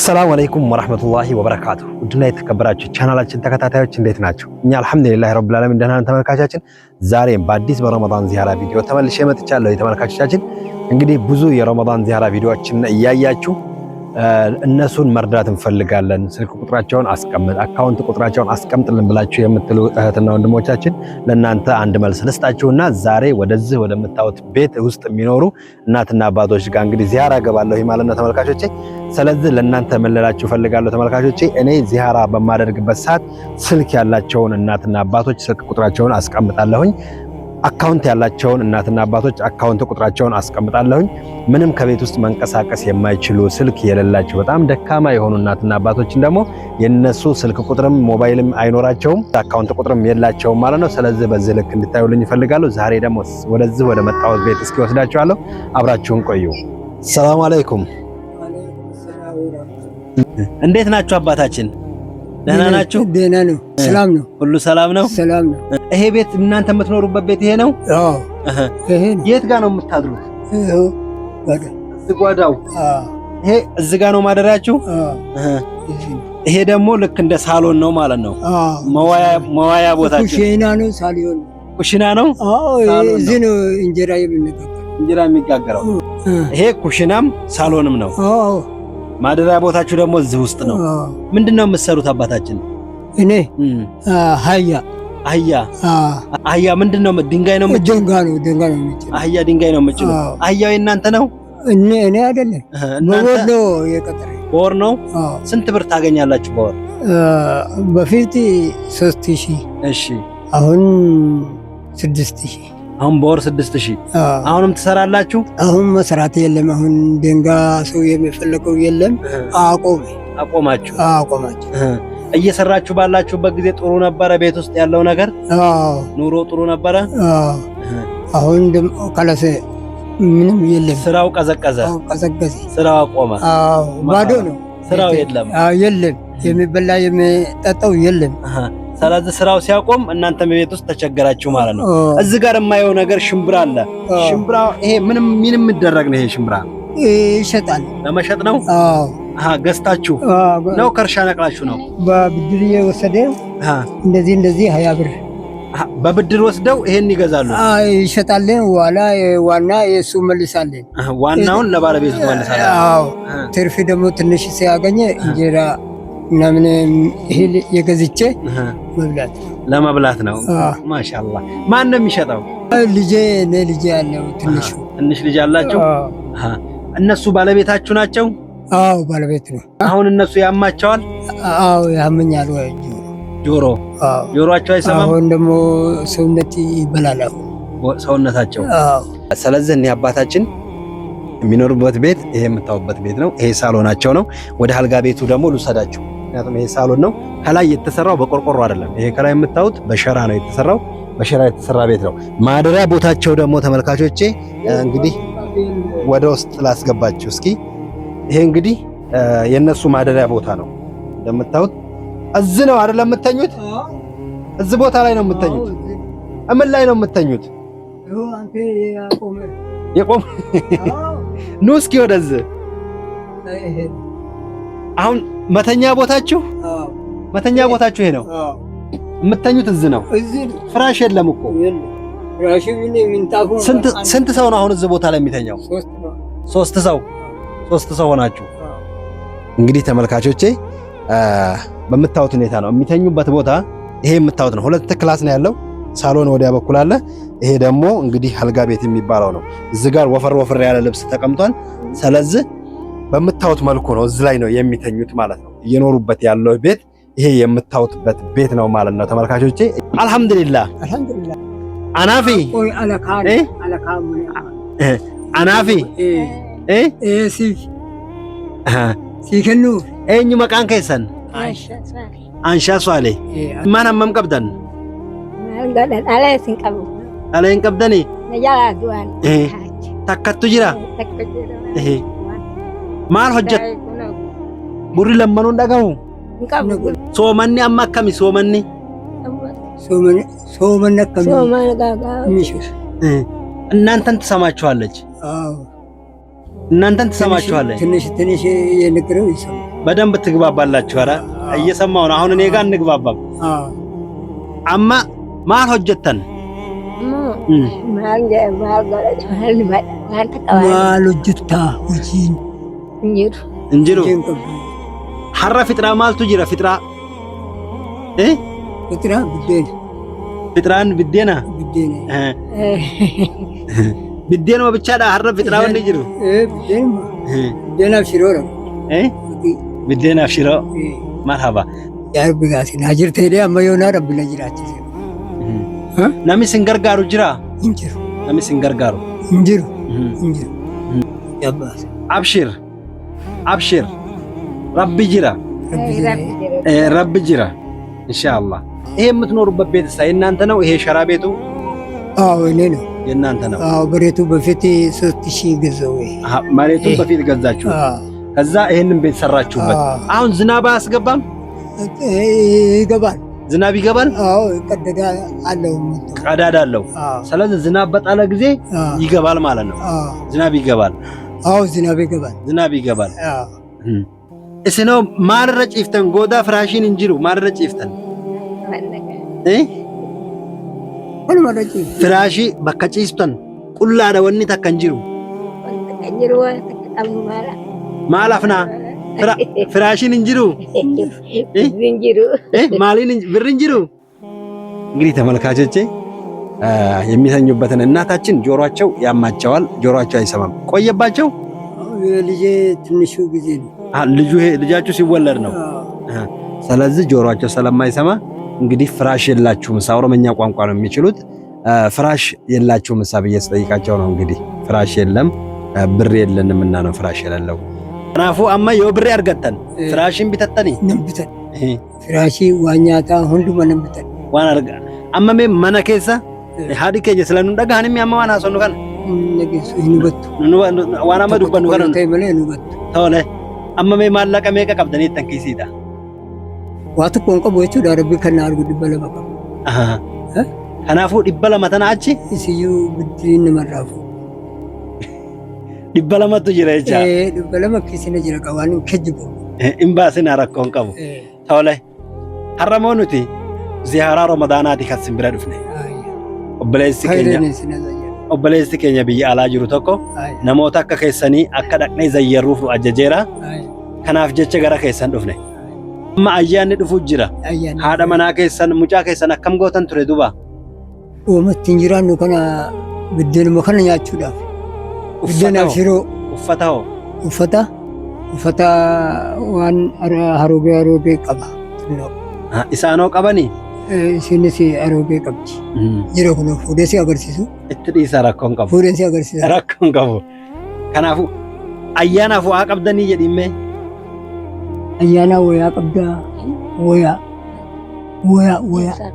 السلام عليكم ورحمة الله وبركاته። ውድና የተከበራችሁ ቻናላችን ተከታታዮች እንዴት ናቸው? እኛ الحمد لله رب العالمين ደህና ነን። ተመልካቻችን ዛሬም በአዲስ በረመዳን ዚያራ ቪዲዮ ተመልሼ መጥቻለሁ። የተመልካቾቻችን እንግዲህ ብዙ የረመዳን ዚያራ ቪዲዮዎችን እያያችሁ እነሱን መርዳት እንፈልጋለን፣ ስልክ ቁጥራቸውን አስቀምጥ፣ account ቁጥራቸውን አስቀምጥልን ብላችሁ የምትሉ እህትና ወንድሞቻችን ለእናንተ አንድ መልስ ልስጣችሁና ዛሬ ወደዚህ ወደምታዩት ቤት ውስጥ የሚኖሩ እናትና አባቶች ጋር እንግዲህ ዚያራ ገባለሁ ማለት ነው ተመልካቾቼ። ስለዚህ ለእናንተ ምን ልላችሁ እፈልጋለሁ ተመልካቾቼ፣ እኔ ዚያራ በማደርግበት ሰዓት ስልክ ያላቸውን እናትና አባቶች ስልክ ቁጥራቸውን አስቀምጣለሁኝ። account ያላቸውን እናትና አባቶች account ቁጥራቸውን አስቀምጣለሁኝ። ምንም ከቤት ውስጥ መንቀሳቀስ የማይችሉ ስልክ የሌላቸው በጣም ደካማ የሆኑ እናትና አባቶችን ደግሞ የነሱ ስልክ ቁጥርም ሞባይልም አይኖራቸውም፣ account ቁጥርም የላቸውም ማለት ነው። ስለዚህ በዚህ ልክ እንድታዩልኝ እፈልጋለሁ። ዛሬ ደግሞ ወደዚህ ወደ መጣሁት ቤት እስኪ ወስዳችኋለሁ። አብራችሁን ቆዩ። ሰላም አለይኩም። እንዴት ናችሁ አባታችን? ደህና ናችሁ? ደህና ነው። ሰላም ነው። ሁሉ ሰላም ነው። ሰላም ነው። ይሄ ቤት እናንተ የምትኖሩበት ቤት ይሄ ነው? አዎ፣ ይሄ ነው። የት ጋር ነው የምታድሩት? ይኸው ጓዳ። እዚህ ጓዳው። አዎ። ይሄ እዚህ ጋር ነው ማደሪያችሁ? አዎ። ይሄ ነው። ይሄ ደግሞ ልክ እንደ ሳሎን ነው ማለት ነው። አዎ። መዋያ ቦታችሁ። ኩሽና ነው፣ ሳሎን። ኩሽና ነው። አዎ፣ ሳሎን ነው። እዚህ ነው እንጀራ የምንጋገረው። እንጀራ የሚጋገረው ይሄ ኩሽናም ሳሎንም ነው። አዎ። ማደሪያ ቦታችሁ ደግሞ እዚህ ውስጥ ነው። አዎ። ምንድን ነው የምትሰሩት አባታችን? እኔ አህያ። አህያ። አዎ። አህያ ምንድን ነው? ድንጋይ ነው የምትጭኑት? ድንጋይ ነው፣ ድንጋይ ነው የምጭነው። አህያ ድንጋይ ነው የምትጭኑት? አዎ። አህያው የእናንተ ነው? እኔ አይደለም። እናንተ በወር ነው የቀጠረኝ። በወር ነው? አዎ። ስንት ብር ታገኛላችሁ በወር? በፊት 3000። እሺ። አሁን 6000። አሁን በወር 6000። አዎ። አሁንም ትሰራላችሁ? አሁን መስራት የለም። አሁን ድንጋይ ሰው የሚፈለገው የለም። አቆመ። አቆማችሁ? አቆማችሁ። እየሰራችሁ ባላችሁበት ጊዜ ጥሩ ነበረ? ቤት ውስጥ ያለው ነገር? አዎ። ኑሮ ጥሩ ነበረ? አዎ። አሁን ደግሞ ከለሰ ምንም የለም። ስራው ቀዘቀዘ። አዎ፣ ቀዘቀዘ። ስራው አቆመ። አዎ፣ ባዶ ነው። ስራው የለም። አዎ፣ የለም። የሚበላ የሚጠጣው የለም። ስለዚህ ስራው ሲያቆም እናንተም ቤት ውስጥ ተቸገራችሁ ማለት ነው። እዚህ ጋር የማየው ነገር ሽምብራ አለ። ሽምብራ ይሄ ምንም ምንም የሚደረግ ነው? ይሄ ሽምብራ ይሸጣል። ለመሸጥ ነው? አዎ። አሃ፣ ገዝታችሁ ነው ከእርሻ ነቅላችሁ ነው? በብድር የወሰደ እንደዚህ እንደዚህ 20 ብር። አሃ፣ በብድር ወስደው ይሄን ይገዛሉ። ይሸጣልን። ዋላ ዋና የእሱ መልሳለን። አሃ፣ ዋናውን ለባለቤቱ ትመልሳለህ። አዎ። ትርፍ ደግሞ ትንሽ ሲያገኘ እንጀራ ምናምን እህል የገዝቼ መብላት። ለመብላት ነው። ማሻአላህ። ማን ነው የሚሸጠው? ልጄ፣ እኔ ልጄ ያለው ትንሹ። ትንሽ ልጅ አላችሁ? አሃ። እነሱ ባለቤታችሁ ናቸው? አዎ፣ ባለቤት ነው። አሁን እነሱ ያማቸዋል? አዎ፣ ያመኛል ወይ ጆሮ። አዎ። ጆሮአቸው አይሰማም። አሁን ደግሞ ሰውነት ይበላል አሁን። ሰውነታቸው። አዎ። ስለዚህ እኒህ አባታችን የሚኖሩበት ቤት ይሄ የምታዩበት ቤት ነው። ይሄ ሳሎናቸው ነው። ወደ አልጋ ቤቱ ደግሞ ልውሰዳችሁ። ምክንያቱም ይሄ ሳሎን ነው። ከላይ የተሰራው በቆርቆሮ አይደለም። ይሄ ከላይ የምታዩት በሸራ ነው የተሰራው። በሸራ የተሰራ ቤት ነው። ማደሪያ ቦታቸው ደግሞ ተመልካቾቼ እንግዲህ ወደ ውስጥ ላስገባችሁ እስኪ። ይሄ እንግዲህ የነሱ ማደሪያ ቦታ ነው። እንደምታዩት እዚህ ነው አይደለም የምተኙት? እዚህ ቦታ ላይ ነው የምተኙት። ምን ላይ ነው የምተኙት? የቆመ። ኑ እስኪ ወደዚህ። አሁን መተኛ ቦታችሁ ይሄ ነው። የምተኙት እዚህ ነው። ፍራሽ የለም እኮ። ስንት ሰው ነው አሁን እዚህ ቦታ ላይ የሚተኛው? ሶስት ሰው። ሶስት ሰው ሆናችሁ እንግዲህ ተመልካቾቼ በምታዩት ሁኔታ ነው የሚተኙበት ቦታ። ይሄ የምታዩት ነው። ሁለት class ነው ያለው። ሳሎን ወዲያ በኩል አለ። ይሄ ደግሞ እንግዲህ አልጋ ቤት የሚባለው ነው። እዚህ ጋር ወፈር ወፈር ያለ ልብስ ተቀምጧል። ስለዚህ በምታዩት መልኩ ነው እዚህ ላይ ነው የሚተኙት ማለት ነው። እየኖሩበት ያለው ቤት ይሄ የምታዩትበት ቤት ነው ማለት ነው ተመልካቾቼ። አልሐምዱሊላህ። አልሐምዱሊላህ። አናፊ አናፊ ሲከኑ eenyu maqaan keessan? Anshaa Swaalee. Ilmaan hammam qabdan? Dhalees hin qabu. Dhala hin qabdanii? Na jalaa du'an. Takkattu jira? Takka jira. Maal hojjeta? Gurri lammanuun dhagahu? Hin qabu. Soomanni amma akkami soomanni? Soomanni akkami? Soomana gaagaa. እናንተን ትሰማችኋለች። አዎ። እናንተን ትሰማችኋለች። ትንሽ ትንሽ የነገረው ይሰማል። በደንብ ትግባባላችሁ። ኧረ እየሰማሁ ነው። አሁን እኔ ጋር እንግባባም። amma maal hojjettan maal hojjetta hojiin hin jiru har'a fixraa maaltu jira fixraa fixraa buddeena fixraan biddeena buddeena biddeenuma bichaadha har'a fixraa wanni jiru biddeenuma biddeenaaf shiroodha biddeenaaf shiroo marhaba yaa rabbi gaasi naa jirta jedhee amma yoonaa rabbi na jiraachise. Namni sin gargaaru jira? Hin jiru. Namni sin gargaaru? Hin jiru. Hin jiru. Jabbaasa. Abshir. Abshir. Rabbi jira. Rabbi jira. ኢንሻአላህ። ይሄ የምትኖሩበት ቤት የእናንተ ነው? ይሄ ሸራ ቤቱ? አዎ እኔ ነው። የእናንተ ነው? አዎ መሬቱ በፊት 3000 ገዛው። መሬቱን በፊት ገዛችሁ? ከዛ ይሄንን ቤት ሰራችሁበት። አሁን ዝናብ አያስገባም? ይገባል። ዝናብ ይገባል። አዎ ቀዳዳ አለው፣ ቀዳዳ አለው። ስለዚህ ዝናብ በጣለ ጊዜ ይገባል ማለት ነው። ዝናብ ይገባል። አዎ ዝናብ ይገባል። ዝናብ ይገባል። isinoo maalirra ciiftan goodaa firaashiin hin jiru maalirra ciiftan firaashii bakka ciistan qullaadha wanni takka hin jiru maal hafnaa firaashiin hin jiru maaliin birri hin jiru። እንግዲህ ተመልካቾቼ የሚተኙበትን እናታችን ጆሮአቸው ያማቸዋል፣ ጆሮአቸው አይሰማም። ቆየባቸው። ልጄ ትንሹ ጊዜ ነው ልጁ ልጃችሁ ሲወለድ ነው። ስለዚህ ጆሮአቸው ስለማይሰማ እንግዲህ ፍራሽ የላችሁም፣ ኦሮምኛ ቋንቋ ነው የሚችሉት። ፍራሽ የላችሁም ሳ ብዬ ስጠይቃቸው ነው እንግዲህ ፍራሽ የለም ብር የለንም እና ነው ፍራሽ የሌለው። kanaafuu amma yoo birrii argattan firaashiin bitattanii nan bitan firaashii waan nyaataa hunduma nan bitan waan arga amma mee mana keessa haadhi keenya sila nu dhagahanii amma waan haasofnu kana hin hubattu waan amma dubbannu kana ta'e malee hin hubattu tole amma mee maallaqa meeqa qabdanii ittan kiisiidha waa tokko hin qabu jechuudha rabbi kan na argu 200 qaba. Kanaafuu 200 tana achi isiyyuu biddiriin namarraa fuudhu. 200tu jira jecha. 200 kiisina jira waan hin kijjibu. Hin baasin rakkoo hin qabu. Tole har'a moo nuti ziyaaraa Ramadaanaati kan sin bira dhufne. Obboleessi keenya biyya alaa jiru tokko namoota akka keessanii akka dhaqnee zayyarruuf nu ajajeera. Kanaaf jecha gara keessan dhufne. Amma ayyaanni dhufuu jira. Haadha manaa keessan mucaa keessan akkam gootan ture duuba? Uumatti hin jiraannu kana biddeenuma kana nyaachuudhaaf. Biddeenaaf shiroo. Uffata hoo? Uffata uffata waan haroogee haroogee qaba. Isaanoo qabanii? Isinis haroogee qabdi. Jira kun fuudhee si agarsiisu. Itti dhiisaa rakkoo hin qabu. Fuudhee si agarsiisa. Rakkoo hin qabu. Kanaafuu ayyaanaaf waa qabdanii jedhimmee. Ayyaana wayaa qabdaa wayaa wayaa wayaa.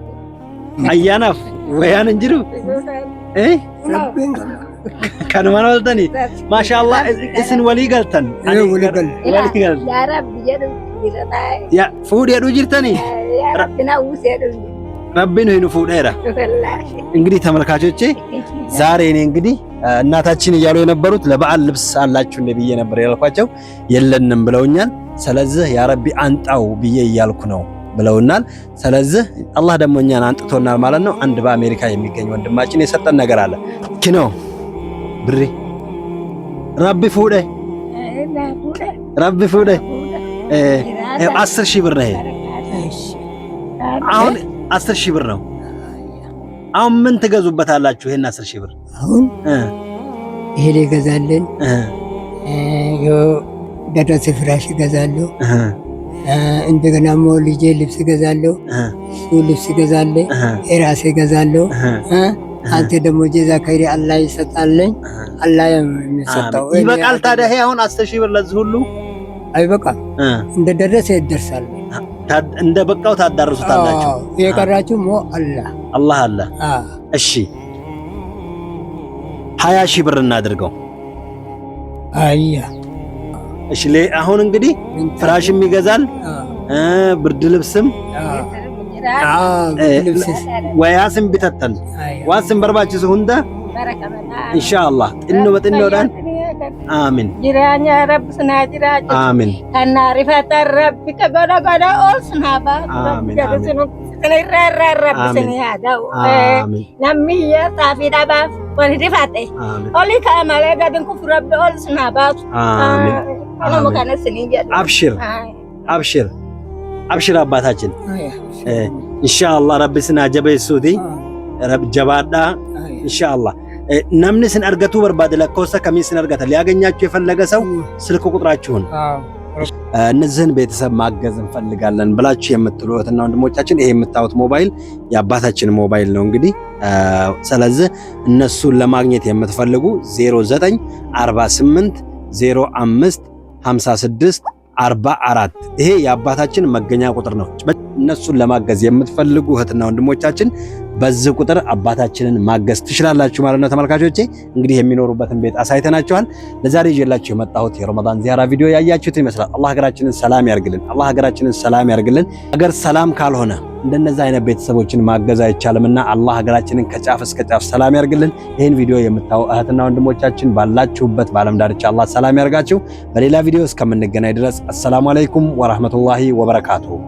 Ayyaanaaf wayaan hin jiru? Kanumaan ooltanii? Maashaallah isin walii galtan. Walii galle. Walii galle. Yaa Rabbi jedhu jira taa'e. Yaa fuudhee jirtanii? Yaa Rabbi na uwwisee jedhu. ረቢ ነው fuudheera። እንግዲህ ተመልካቾቼ ዛሬ እኔ እንግዲህ እናታችን እያሉ የነበሩት ለበዓል ልብስ አላችሁ እንደ ብዬ ነበር ያልኳቸው፣ የለንም ብለውኛል። ስለዚህ ያ ረቢ አንጣው ብዬ እያልኩ ነው ብለውናል። ስለዚህ አላህ ደግሞ እኛን አንጥቶናል ማለት ነው። አንድ በአሜሪካ የሚገኝ ወንድማችን የሰጠን ነገር አለ። ኪኖ ብሪ ረቢ ፉዴ ረቢ ፉዴ 10,000 ብር ነው ይሄ አሁን 10,000 ብር ነው። አሁን ምን ትገዙበታላችሁ? ይሄን 10,000 ብር አሁን ይሄ እገዛለን፣ ደረሰ ፍራሽ እገዛለሁ። እንደገና ደግሞ ልጄ ልብስ እገዛለሁ፣ እሱ ልብስ እገዛለሁ፣ የራሴ እገዛለሁ። አንተ ደግሞ ጀዛ ከይሪ አላህ ይሰጣለኝ። አላህ የሚሰጠው ይበቃል። ታዲያ ይሄ አሁን 10,000 ብር ለዚህ ሁሉ አይበቃም። እንደደረሰ ይደርሳል። እንደ በቃው ታዳርሱታላችሁ። የቀራችሁ ሞ አላህ አላህ አለ። እሺ 20,000 ብር እናድርገው። አያ እሺ አሁን እንግዲህ ፍራሽም ይገዛል ብርድ ልብስም ወያስም ቢተተን ዋስም በርባችሱ ሁንደ ኢንሻአላህ ጥኖ በጥኖዳን Amiin. Jireenya Rabbi sinaa jiraachisu. Amiin. Kan naa rifatan Rabbi ka godha godha ol sinaa baasu. Amiin, Rabbi amiin. Sin irra irra Rabbi Amiin. sin haa ta'u. Amiin. Namni hiyyeessaa fi dhabaaf wal rifate. Amiin. Oli ka'a malee gadi kufu Rabbi ol sinaa baasu. Amiin. Kanuma Amiin. kana sinin jedhu. አብሽር አብሽር አብሽር አባታችን ኢንሻአላህ Rabbi sin haa jabeessuuti jabaadhaa ኢንሻአላህ። Namni sin argatuu barbaade lakkoofsa kamii sin argata? ሊያገኛችሁ የፈለገ ሰው ስልክ ቁጥራችሁን። እነዚህን ቤተሰብ ማገዝ እንፈልጋለን ብላችሁ የምትሉ እህትና ወንድሞቻችን ይሄ የምታዩት ሞባይል የአባታችን ሞባይል ነው። እንግዲህ ስለዚህ እነሱን ለማግኘት የምትፈልጉ 0948 05 56 44 ይሄ የአባታችን መገኛ ቁጥር ነው። እነሱን ለማገዝ የምትፈልጉ እህትና ወንድሞቻችን በዚህ ቁጥር አባታችንን ማገዝ ትችላላችሁ ማለት ነው። ተመልካቾቼ እንግዲህ የሚኖሩበትን ቤት አሳይተናችኋል። ለዛሬ ይዤላችሁ የመጣሁት የረመዳን ዚያራ ቪዲዮ ያያችሁትን ይመስላል። አላህ ሀገራችንን ሰላም ያርግልን። አላህ ሀገራችንን ሰላም ያርግልን። ሀገር ሰላም ካልሆነ እንደነዛ አይነት ቤተሰቦችን ማገዝ አይቻልምና አላህ ሀገራችንን ከጫፍ እስከ ጫፍ ሰላም ያርግልን። ይህን ቪዲዮ የምታዩ እህትና ወንድሞቻችን ባላችሁበት በዓለም ዳርቻ አላህ ሰላም ያርጋችሁ። በሌላ ቪዲዮ እስከምንገናኝ ድረስ አሰላሙ አለይኩም ወራህመቱላሂ ወበረካቱሁ።